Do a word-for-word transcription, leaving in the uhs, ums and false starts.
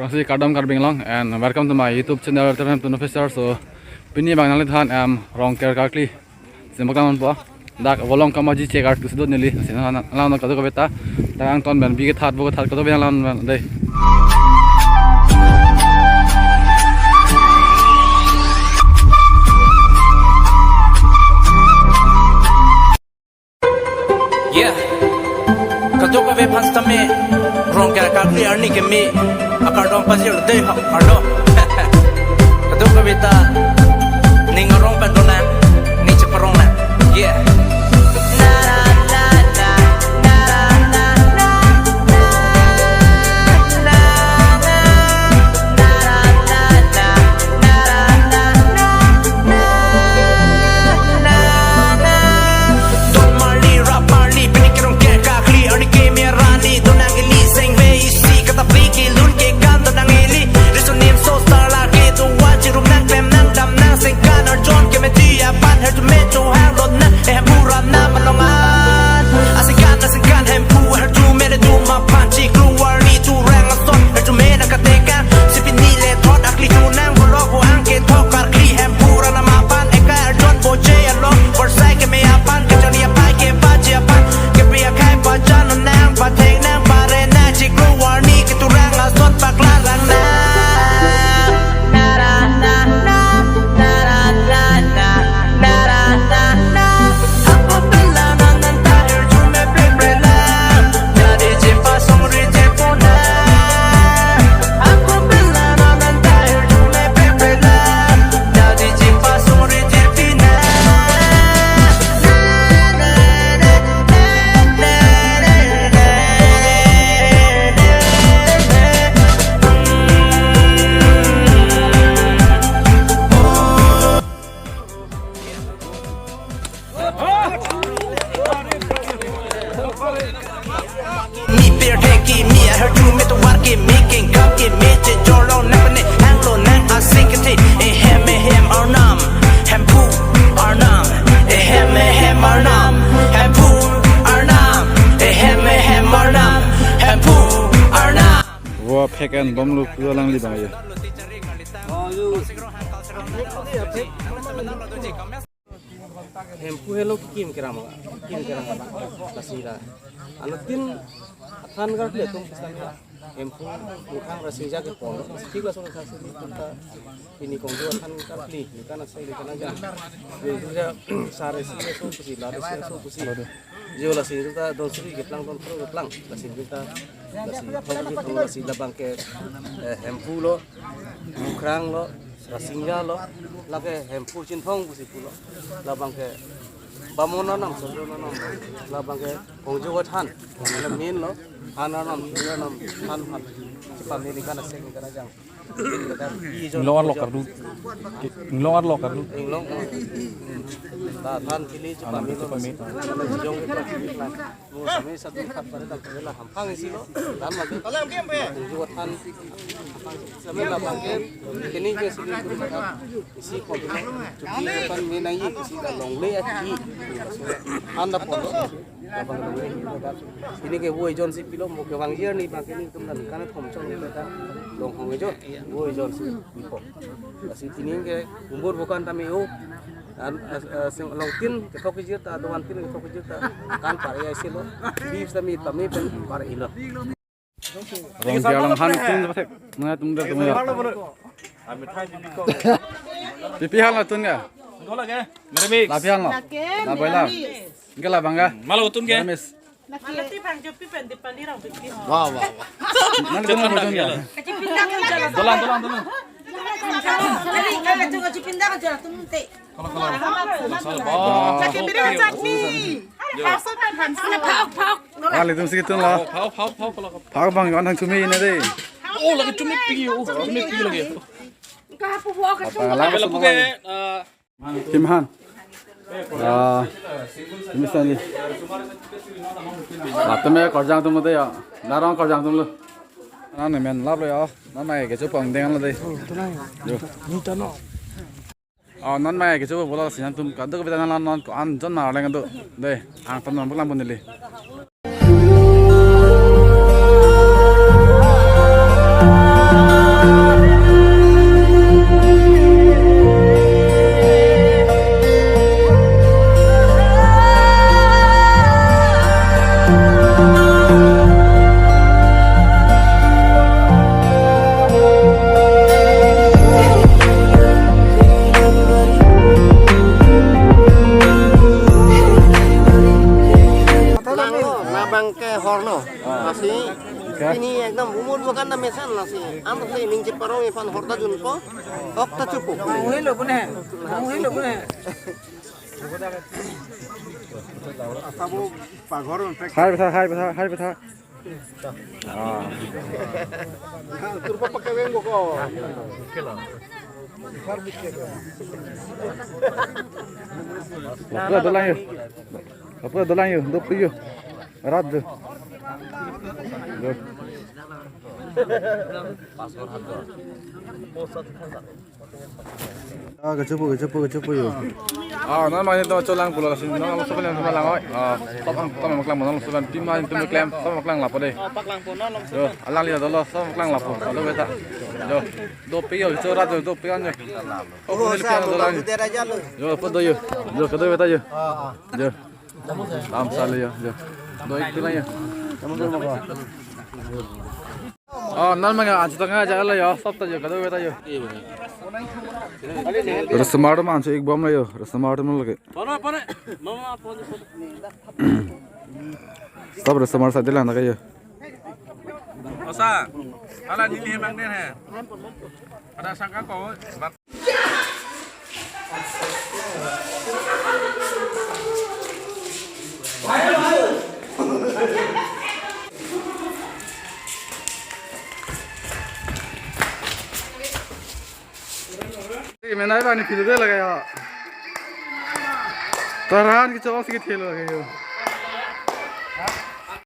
Lasi kardom Karbi Anglong and welcome to my YouTube channel Terham Tun Official. So pini abang nangli than em Rongker Karkli. Simbak naman po. Dak Volongkom Aji Chegar tu sudut neli. Sina lang kadokave ta. Tang ton ben bi kethat bo kethat kadokave lang dei. Yeah. Kadokave aphan sitame Rongker Karkli arni keme akardom pajir dei ho, kardom. Kadokave ta ning arong pen donang, ning cheparong nang. Yeah. Don marli, rap marli, pini ke Rongker Karkli arni keme arni, donang ili sengve isi, katapli kelun kekan donang ili, riso nimso sala kedo wa, chirum nang, klem nang, dam nang, sengkan arjon kemeti aphan, her tu me cho hang lot nang, eh, pura na malongan. Asengkan, asengkan, hemphu, her tu me le tu ma phan, chiklo arni tu rang ason, her tu me na kateka, si pini le thot akli tu nang, bolok bo ang kethok karkli, hemphu ra na ma phan, eka arjon boche along, borsai keme aphan, kechoni apai kepaji aphan, kepri akhai pajan nang, pathek nang, pare nang, chiklo arni keturang ason paklarang nang. Mi per thek kimi, I heard you met the war kimi, king cup kimi, je jolo nang ne, anglo nang asing kiti, ehem ehem arnam, hemphu arnam, ehem ehem arnam, hemphu arnam, ehem ehem arnam, hemphu arnam. Wa phek an bom lu ku lang li bang ye. Hemphu helo kikim keram, kikim keram, lasi la. Anuttin athan karkli atum kistan ha. Hemphu mukhang rasingja kepon. Thik lason tha si kunta pini kongjo athan karkli, ningkan asai ningkan ajang. Yo, yo, ya, sare si so pusi, lare si so pusi. Yo, lasi ta don suri keplang, don pro keplang. Lasi ta, lasi thong ji thong, lasi labang ke, eh, hemphu lo, mukhang lo, rasingja lo, lake hemphu chinthong pusi pulo. Labang ke bamon anam, sodro anam, labang ke kongjo athan, main lo, han anam, sodro anam, han han. Chepame ningkan asai ningkan ajang. Inglong arlo kardu. Inglong arlo kardu. Inglong. La than pili chepame lo. Chepame. Jong ke plastik plastik. Mo sami satu empat pada tak pernah hamphang isi lo. Dan lagi. Kongjo athan. Sami labang ke. Kini ke sini. Isi pon. Chuti kan menai isi la longle aki. Anda pon. Ini ke voi jon si pilo mo kevang jer ni bang kini tum dan kana thom chong ni ta long hong jo voi jon si pilo. Lasi pini ke umbur bukan tame o. An, eh, eh, sing long tin kethok kejir ta, doan tin kethok kejir ta. Kan pare ai si lo. Bi sami tame pen pare ilo. Rongker along han tum thek. Mana tum dah tum ya. Pipi han la tun ga? Enggak lagi. Meremix. Lapi han lo. Lake, la boy la. Meremix. Enggak la bang ga? Malu tun ga? Meremix. Lake. Malu ti bang jopi pen di pali rong pipi. Wah, wah, wah. Mana tum mau tun ga? Kacipinda ka jalan. Dolang, dolang, dolang. Kali, kali, kacipinda ka jalan tum te. Kalau, kalau. Masalah. Lake beri chutney. Ada pasal kan, pasal. Paok, paok. Wah, litum si kitun la. Paok, paok, paok, paok, kalau. Paok bang, yon hang chumi ini deh. Oh, lagi chumi pi, oh, chumi pi lagi. Apa lang. Kalau semua bukan, eh, Tim han. Ah, tim sandi. Latum ya korjang tum deh ya. Darong korjang tum lo. Nan men lap lo ya. Nan mai kecho pang deng lo deh. Yo. Ni tano. Oh, non mai kecho bola sinan tum kadokave ta non non ko-an jon ma leng do. Deh, ang ton non buklam bun neli. Iphan horta junpo, ok ta chupo. Munghi lo pune, munghi lo pune. Asabo paghor unpek. Hai patha, hai patha, hai patha. Ah. Turpa pakai weng ko. Lapra dolang yo. Lapra dolang yo, dopi yo. Rat do. Yo. Ah, kachupo, kachupo, kachupo yo. Ah, non mane to cholang pulo sin, non sopen yang lang oi. Ah, top ang, top ang lang, non sopen tim mane tim klem, top ang lapo de. Yo, alang liya dolo, top ang lapo. Kadokave ta. Yo, dopi yo, chorat yo, dopi an yo. Oh, sa mo dolang. Yo, photo yo. Yo, kadokave ta yo. Ah, ah. Yo. Lam sale yo, yo. Do ik lang yo. Oh, non mane ansi tang aja la yo, stop ta yo, kadokave ta yo. Resemar man si ik bom la yo, resemar man lagi. Pone, pone. Mama, pone, pone. Stop resemar sa dilang na kayo. Osa, ala neli hemang den he. Ada sangka ko. Menai bani philo de lagaya. Taran ke chawak si ke thelo lagaya.